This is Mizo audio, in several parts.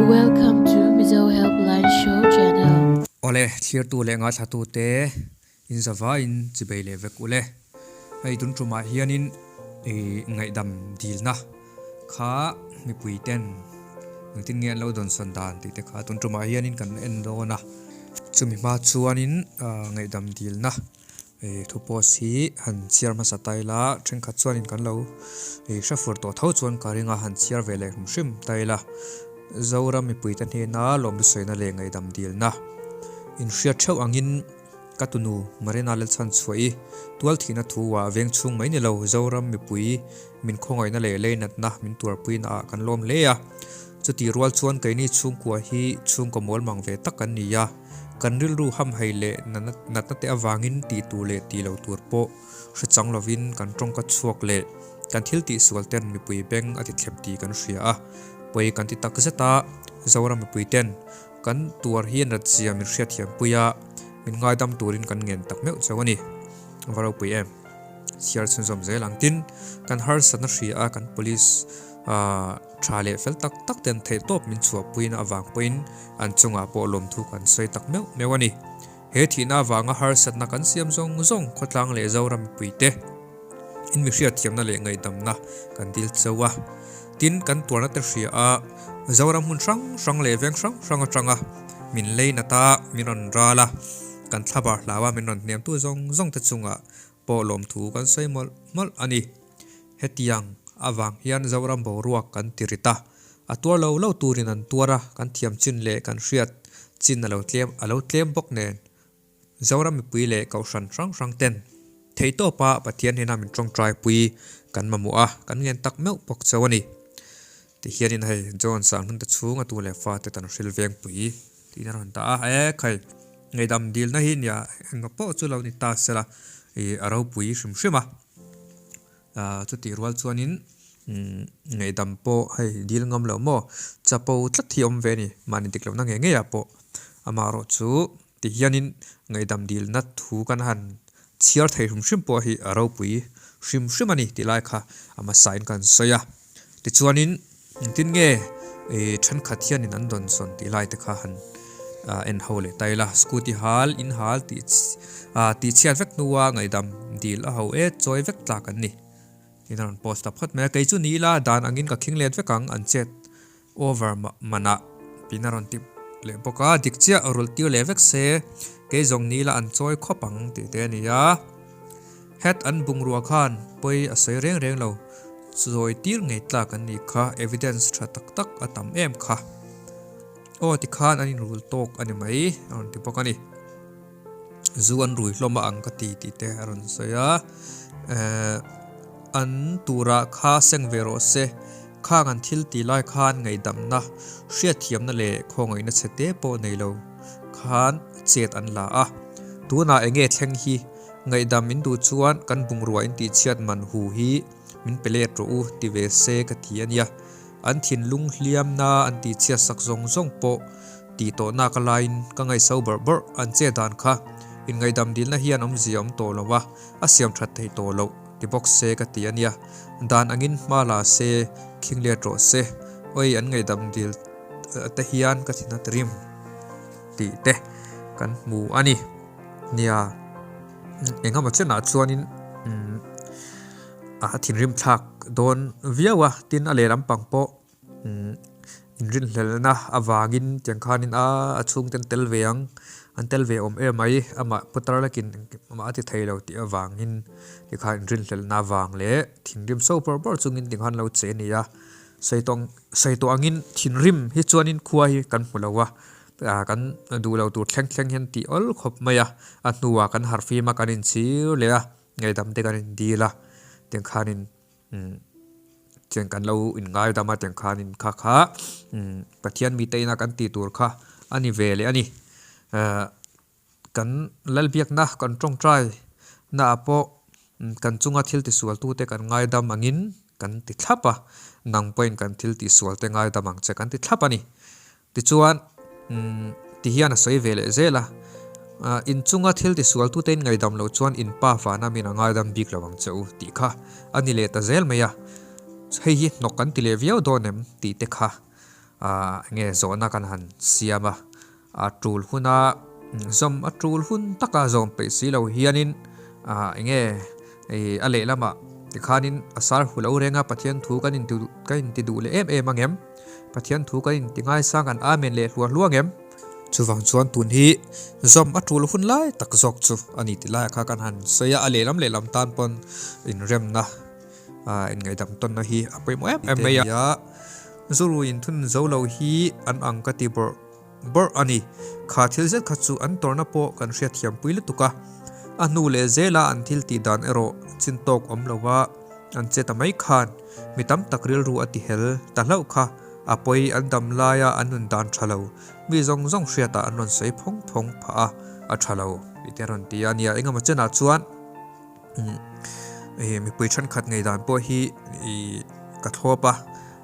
Welcome to Mizo Helpline Show Channel. Awle, thlirtu leh ngaithlatute in zavaiin chibei leh vek ule. Hei tun tumah hianin i ngaihdam dilna kha mipui ten engtin nge an lo dawnsawn dan tih te kha tun tumah hianin kan en dawn a. Chumi hma chuanin ngaihdam dilna Ih thu post hi han chhiar hmasa ta ila thenkhat chuanin kan lo ih hre fur tawh tho chuan ka ring a han chhiar ve leh hrim hrim ta ila Zoram mipuite hnena lawmlusaina leh ngaihdam dilna inhriat theuh angin ka tunu Marina Lalchhanchhuah i tual thihna thu ah veng chhung mai ni lo Zoram mipui min khawngaihna leh leinatna min tuarpuina ah kan lawm hle a chutih rual chuan keini chhungkua hi chhungkaw mawl mang ve tak kan ni a. Kan rilru hamhaih leh natna te avangin tih tur leh tih lo tur pawh hre chang lovin kan tawngka chhuak leh kan thil tih sual ten mipui beng a ti thlep tih kan hria a. Pawi kan ti tak zet a, Zoram mipui ten kan tuar hi nat zia min hriatthiam pui a, min ngaidam turin kan ngen tak meuh chauh a ni. Va ropui em? Chhiar chhunzawm zel ang. Tin, kan harsatna hria a kan police Tha leh fel tak tak ten theih tawp min chhuahpuina avang pawhin an chungah pawh lawmthu kan sawi tak meuh meuh a ni. He thihna avanga harsatna kan siam zawng zawng khawtlang leh Zoram mipuite in mi hriatthiamna leh ngaihdamna kan dil chauh a. Tin, kan tuarna te hria a, Zoram hmun hrang hrang leh veng hrang hrang atanga min lei nat a, min rawn ral a, kan thlabar hlau a, min rawn hnemtu zawng zawng te chungah pawh lawmthu kan sawi mawlh mawlh a ni. Hetiang avang hian Zoram boruak kan ti rit a, a tuar lo lo turin an tuar a, kan thiam chin leh kan hriat chin a lo tlem a lo tlem bawk nen. Zoram mipui leh kohhran hrang hrang ten theihtawpa Pathian hnena min tawngtaipui kan mamawh a, kan ngen tak meuh bawk chauh a ni. Tihianin hei John Sanghun te chhung a tu leh fate tan hril vengpui tiin a rawn dah a, e khai ngaihdam dilna hi nia enga pawh chu lo ni ta sela ih a ropui hrim hrim a. Chutih rual chuanin ngaihdam pawh hei dil ngam loh maw chapo tlat hi a awm ve a ni mahni dik lohna ngei ngeiah pawh amaherawh chu tihianin ngaihdam dilna thu kan han chhiar thei hrim hrim pawh hi a ropui hrim hrim a ni tih lai kha a hmasain kan sawi a tichuanin engtin nge ih thenkhat hianin an dawnsawn tih lai te kha han en ho leh ta ila scooty hal in hal tih tih chhiat vek hnua ngaihdam dil a ho e chawi vek tlak an ni tin a rawn post ta phawt mai a kei chu ni ila dan angin ka khing let vek ang an chet over manah tin a rawn ti leh bawk a dik chiah rulh tir leh vek se kei zawng ni ila an chawi khawp ang tih te a ni a. Het an bungrua khan pawi a sawi reng reng lo, chawi tir ngei tlak an nih kha, evidence tha tak tak a tam em kha. Aw tikhan an inrul tawk a ni mai a rawn ti bawk a ni. Zu an rui hlawm a ang ka ti tih te a rawn sawi a, eh an turah kha seng ve rawh se, khang an thil ti lai khan ngaihdamna, hriatthiamna leh khawngaihna chhe te pawh nei lo khan chet an la a, tunah enge thleng hi Ngaihdam min duh chuan kan bungrua in tihchhiat man hu hi min pe let rawh u ti ve se ka ti a nia. An thinlung hliamna an tihchhiat sak zawng zawng pawh tih tawh nak a laiin ka ngaihso bawrh bawrh an che dan kha. In ngaihdam dilna hian awmzia awm tawh lo a, a siam that thei tawh loh ti bawk se ka ti a nia. Dan angin hma la se, khing let rawh se. Oi an ngaihdam dil te hian ka thin a ti rim tih te kan hmu a ni. Nia, engemaw chenah chuanin a thinrim thlak dawn viau a, tin a lehlam pang pawh inrinhlelna avangin tiang khanin a a chhungte an tel ve ang, an tel ve awm em mai, amah putar lakin amah a ti thei lo tih avangin tikhan inrinhlelna avang leh thinrim so bawrh bawrh chungin tikhan lo che a ni a, sawi tawng sawi tawh angin thinrim hi chuanin khua hi kan hmu lo a. Kan duh lo tur thleng thleng hian tih awl khawp mai a, a hnuah kan harh fim a, kan inchhir leh a, ngaihdam te kan indil a, tiang khanin tiang kan lo inngaidam a, tiang khanin kha kha Pathian mite ina kan tih tur kha a ni ve leh a ni. Kan Lalbiakna kan tawngtai naah pawh kan chunga thil tisual tute kan ngaidam angin kan ti thlap a, nang pawhin kan thil tihsual te ngaidam ang che kan ti thlap a ni. Tichuan, ti hian a sawi ve leh zel a, In chunga thil tisual tute in ngaidam loh chuan in pa fana min a ngaidam bik lo ang che u tih kha a ni leh ta zel mai a, hei hi hnawk kan ti leh viau dawn em tih te kha. Enge zawhna kan han siam a, a tul huna zawm a tul hun taka zawm peih si lo hianin enge a lehlamah tikhanin a sar hu lo reng a, Pathian thu kan inti kan inti duh leh em em ang em? Pathian thu kan inti ngaisang kan amen leh hluah hluah ang em? Chuvang chuan tun hi zawm a tul hun lai tak zawk chu a ni ti laiah kha kan han sawi a, a lehlam lehlam tan pawn inremna Inngaihdam tawnna hi a pawimawh em em mai a. Zuru inthun zo lo hi an ang ka ti bawrh bawrh a ni. Kha thil zet kha chu an tawrhna pawh kan hriatthiam pui lutuk a. A hnu leh zela an thil tih dan erawh chin tawk awm lo va an che ta mai khan mi tam tak rilru a ti hel ta hlauh kha a pawi an dam laia an nun dan tha lo mi zawng zawng hriatah an rawn sawi phawng phawng phah a, a tha lo tih te a rawn ti a nia. Engemaw chenah chuan. Mipui thenkhat ngei dan pawh hi ih ka thlawp a,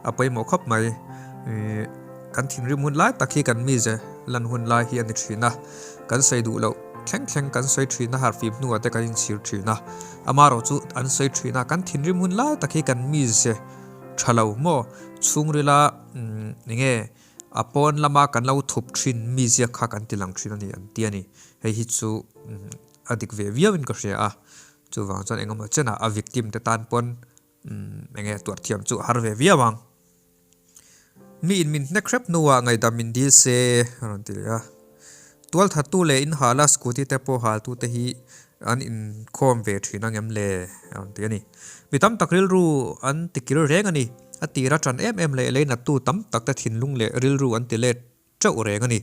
a pawimawh khawp mai. Ih kan thinrim hun lai tak hi kan mize lan hun lai hi a ni thin a, kan sawi duh loh thleng thleng kan sawi thin a, harhfim hnuah te kan inchhir thin a, amaherawh chu an sawi thin a, kan thinrim hun lai tak hi kan mize tha lo maw chhungrila umm enge a pawn lama kan lo thup thin mizia kha kan ti lang thin a ni an ti a ni. Hei hi chu umm. A dik ve viau in ka hria a, chuvang chuan engemaw chenah a victim te tan pawn enge tuar thiam chu a har ve viau ang. Mi in min hnek hrep hnuah ngaihdam min dil se a rawn ti leh a. Tual thattu leh in hala scooty te pawh haltu te hi an inkhawm ve thin angem le a rawn ti a ni. Mi tam tak rilru an tikir reng a ni. A tir a tan em em leh leinattu tam tak te thinlung leh rilru an ti let teuh reng a ni.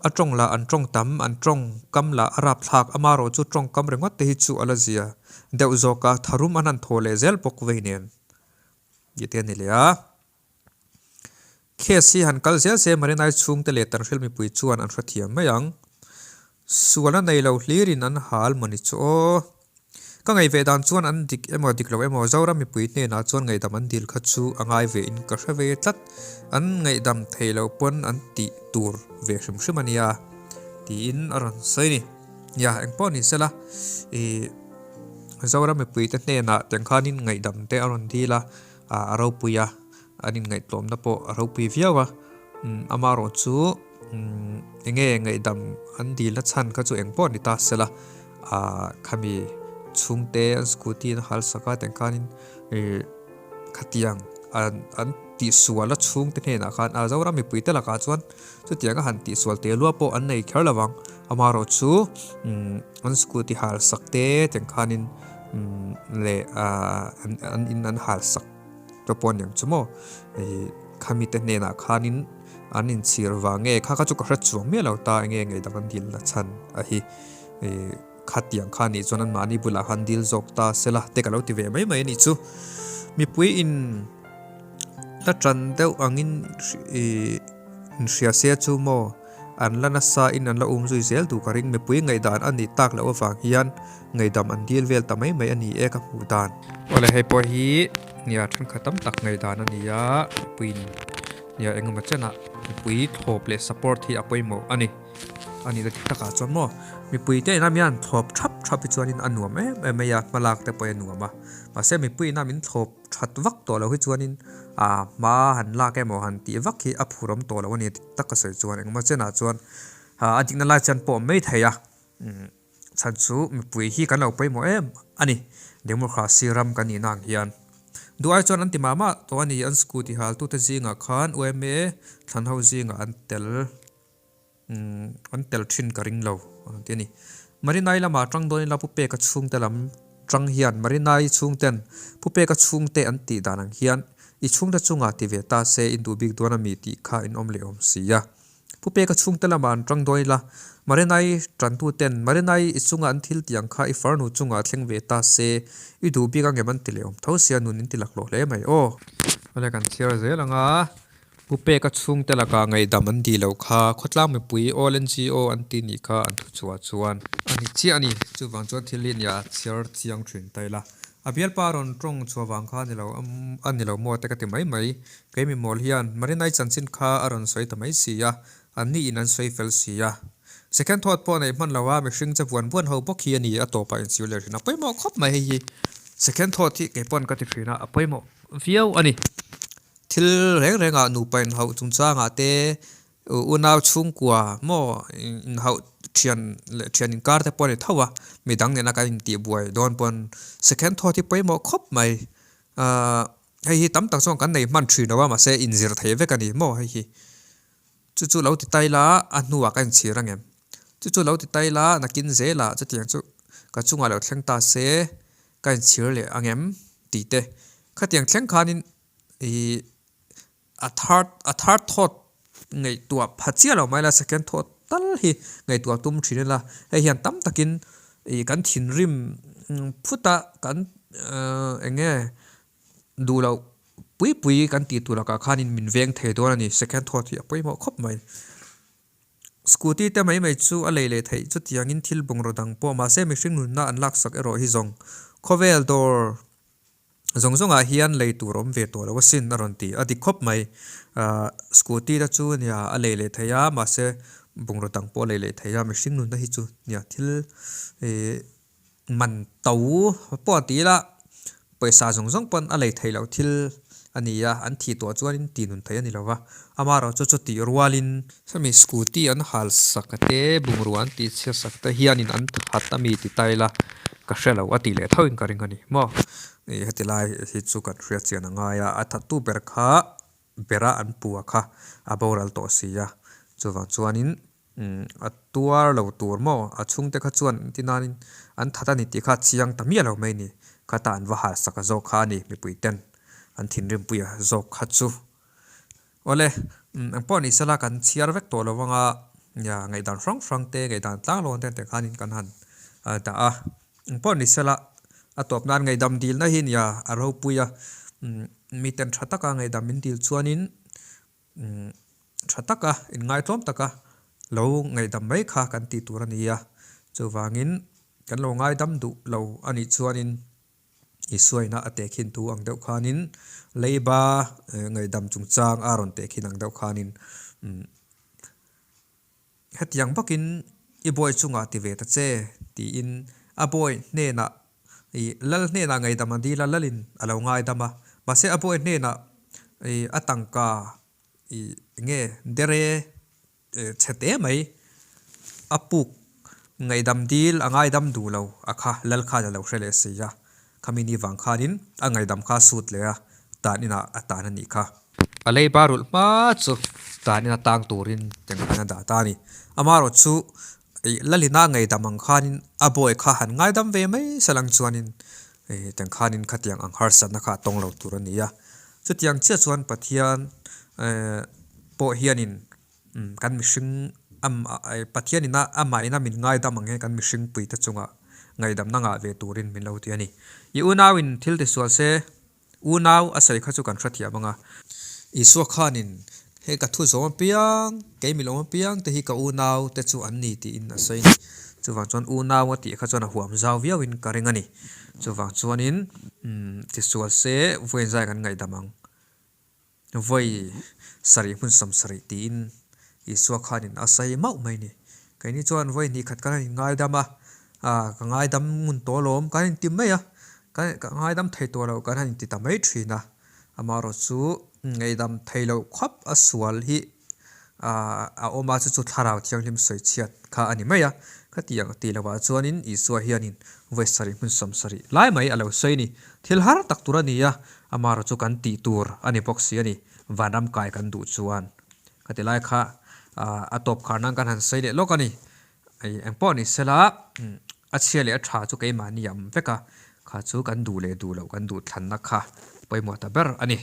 A tawng lah an tawng tam, an tawng kam lah a rap thlak, amarawh chu tawng kam ringawt te hi chu a la zia deuh zawk a, tharum an han thaw leh zel bawk vei nen tih te a ni leh a. Case hi han kal zel se Marinai chhungte leh Tanhril mipui chuan an hrethiam mai ang. Sual a nei lo hlirin an hal mawni chu aw. Ka ngaih ve dan chuan an dik emaw dik lo emaw Zoram mipui hnenah chuan ngaihdam an dil kha chu a ngai ve in ka hre ve tlat. An ngaihdam thei lo pawn an tih tur ve hrim hrim a nia tiin a rawn sawi a ni. Nia engpawh ni sela ih Zoram mipui te hnenah tiang khanin ngaihdam te a rawn dil a, a ropui a, an inngaihtlawmna pawh a ropui viau a. Amaherawh chu enge ngaihdam an dilna chhan kha chu engpawh ni ta sela ah khami chhungte an scooty an hal sak a tiang khanin ih khatiang an an tihsual a chhungte hnenah khan a Zoram mipui te lakah chuan chutiang a han tihsual te lua pawh an nei kher lo vang amaherawh chu an scooty hal sak te tiang khanin leh ah an in an hal sak te pawh aniang chu maw ih khami te hnenah khanin an inchhir vang nge kha kha chu ka hre chuang miah lo ta enge ngaihdam an dil na chhan a hi ih khatiang kha nih chuan an mahni bulah khan dil zawk ta sela te ka lo ti ve mai mai a nih chu mipui in la tan deuh angin ih inhria se chu maw an la nasa in an la um zui zel duh ka ring mipui ngaihdan a nih tak loh avang hian ngaihdam an dil vel ta mai mai a ni e ka hmuh dan. Awle hei pawh hi nia thenkhat tam tak ngaihdan a ni a mipui in Nia engemaw chenah mipui thlawp leh support hi a pawimawh a ni. A nihna dik takah chuan maw mipui te ina mian thlawp thap thap hi chuanin a nuam em em mai a, hmalak te pawh hi a nuam a. Mahse mipui ina min thlawp that vak tawh loh hi chuanin ah hma han lak emaw han tih vak hi a phurawm tawh loh a ni dik taka sawi chuan engemaw chenah chuan a dikna lai chuan pawh mai thei a. Chhan chu mipui hi kan lo pawimawh em a ni. Democracy ram kan nihna ang hian. Duh ai chuan an ti mah mah tawh a ni. An scooty haltute zingah khan UMA thlan ho zingah an tel an tel thin ka ring lo an ti a ni. Marinai lamah tang dawn ila Pu Peka chhungte lam tang hian Marinai chhungten Pu Peka chhungte an tih dan ang hian i chhungte chungah ti ve ta se in duh bik dawn a mi tih kha in awm leh awm si a. Pu Peka chhungte lamah an tang dawn ila, Marinai tantuten Marinai i chunga an thil tih ang kha i farnu chungah a thleng ve ta se, i duh bik angem an ti leh awm tho sia nun in ti laklawh hle mai aw. Awle kan chhiar zel ang a, Pu Peka chhungte lakah ngaihdam an dih loh kha khawtlang mipui All NGO an ti nih kha an thu chhuah chuan. A ni chiah a ni, chuvang chuan thil hi nia chhiar chiang thin ta ila. A bialpa rawn tawng chhuah vang kha a ni lo a ni lo maw te ka ti mai mai. Kei mi mawl hian Marinai chanchin kha a rawn sawi ta mai si a, an ni in an sawi fel si a. Second thought pawh neih hman lo a, mihring che buan buan ho bawk hi a ni a tawpah inchhir leh thin a pawimawh khawp mai hei hi. Second thought hi kei pawn ka ti thin a, a pawimawh viau a ni. Thil reng rengah nupa inhauh chungchangah te, unau chhungkua maw inhauh thian leh thian inkar te pawh a ni tho a, midang nena kan intihbuai dawn pawn second thought hi pawimawh khawp mai. Ahh hei hi tam tak chuan kan nei hman thin lo a mahse inzir thei vek a ni maw hei hi. Chu chu lo ti tai la a hnuah ka inchhir ang em? Chu chu lo ti tai la nakin zelah chutiang chu ka chungah lo thleng ta se ka inchhir leh ang em? tih te khatiang thleng khanin ih a third a third thought ngaihtuah pha chiah lo mai la second thought tal hi ngaihtuah tum thin ila hei hian tam takin ih kan thinrim phut a kan eng nge duh loh pui pui kan tih tur lakah khanin min veng thei dawn a ni second thought hi a pawimawh khawp mai. Scooty te mai mai chu a lei leh theih chutiangin thil bungraw dang pawh mahse mihring nunna an laksak erawh hi zawng khawvel dawr zawng zawngah hian lei tur awm ve tawh lo asin a rawn ti a dik khawp mai. Ahh scooty te chu nia a lei leh theih a mahse bungraw dang pawh a lei leh theih a mihring nunna hi chu nia thil ih man to pawh a ti ila pawisa zawng zawng pawn a lei theih loh thil a ni a an thih tawh chuanin tih nun theih a ni lo va amaherawh chu chutih rualin hemi scooty an hal sak te bungrua an tih chhiat sak te hianin an that a mi ti ta ila ka hre lo a tih leh tho in ka ring a ni maw ih heti lai hi chu kan hriat chian a ngai a a thattu ber kha bera an pu a kha a boral tawh si a chuvang chuanin A tuar lo tur maw? A chhungte kha chuan ti nanin an that a ni tih kha chiang ta miah lo mai ni. Khata an va harsak a zawk kha a ni mipui ten an thinrimpuia zawk kha chu. Awle, eng pawh ni sela kan chhiar vek tawh lo anga nia ngaihdan hrang hrang te ngaihdan tlanglawn te te khanin kan han dah a. Eng pawh ni sela a tawp nan ngaihdam dilna hi nia a ropui a, miten tha taka ngaihdam min dil chuanin Tha taka, inngaihtlawm taka lo ngaihdam mai kha kan tih tur a ni a. Chuvangin kan lo ngaidam duh lo a nih chuanin Isuaina a tehkhin thu ang deuh khanin leiba ngaihdam chungchang a rawn tehkhin ang deuh khanin Hetiang bakin i bawi chungah ti ve ta che, tiin a bawi hnenah i lal hnenah ngaihdam a dil a, lalin a lo ngaidam a. Mahse a bawi hnenah i a tangka i nge dere chhe te mai a puk ngaihdam dil a ngaidam duh lo a kha lal khan a lo hre leh si a. Khami ni vang khanin a ngaihdam kha a sut leh a, tan inah a tan a nih kha. A leiba rulh hma chu tan ina tang turin tengkhan a dah ta a ni. Amaherawh chu Lalina ngaihdam ang khanin a bawi kha han ngaidam ve mai salang chuanin tengkhanin khatiang ang harsatna kha a tawng lo tur a ni a. Chutiang chiah chuan Pathian pawh hianin Kan mihring Pathian ina amah ina min ngaidam ang e kan mihring puite chungah ngaihdamna ngah ve turin min lo ti a ni. I unauin thil ti sual se, unau a sawi kha chu kan hrethiam ang a. Isua khanin, Hei ka thu zawm apiang, kei mi lawm apiang te hi ka unau te chu an ni tiin a sawi a ni. Chuvang chuan unau a tih kha chuan a huam zau viauin ka ring a ni. Chuvang chuanin ti sual se vawiin zai kan ngaihdam ang. Vawi sarih hmun sawm sarih tiin Isua khanin a sawi mauh mai ni. Keini chuan vawi hnih khat kan han inngaidam a, ah ka ngaidam ngun tawh alawm kan inti mai a, ka ngaidam thei tawh lo kan han inti ta mai thin a. Amaherawh chu ngaihdam thei loh khawp a sual hi ah a awm a, chu chu thlarau thianghlim sawi chhiat kha a ni mai a. Khatiang tih lovah chuanin Isua hianin vawi sarih hmun sawm sarih lai mai a lo sawi a ni. Thil har tak tur a ni a, Amaherawh chu kan tih tur a ni bawk si a ni, vanram kai kan duh chuan. Ka ti lai kha a tawp khar nan kan han sawi leh lawk a ni. Eng pawh ni sela a chhia leh a tha chu keimahni a awm vek a, kha chu kan duh leh duh loh kan duh thlanna kha pawimawh ta ber a ni.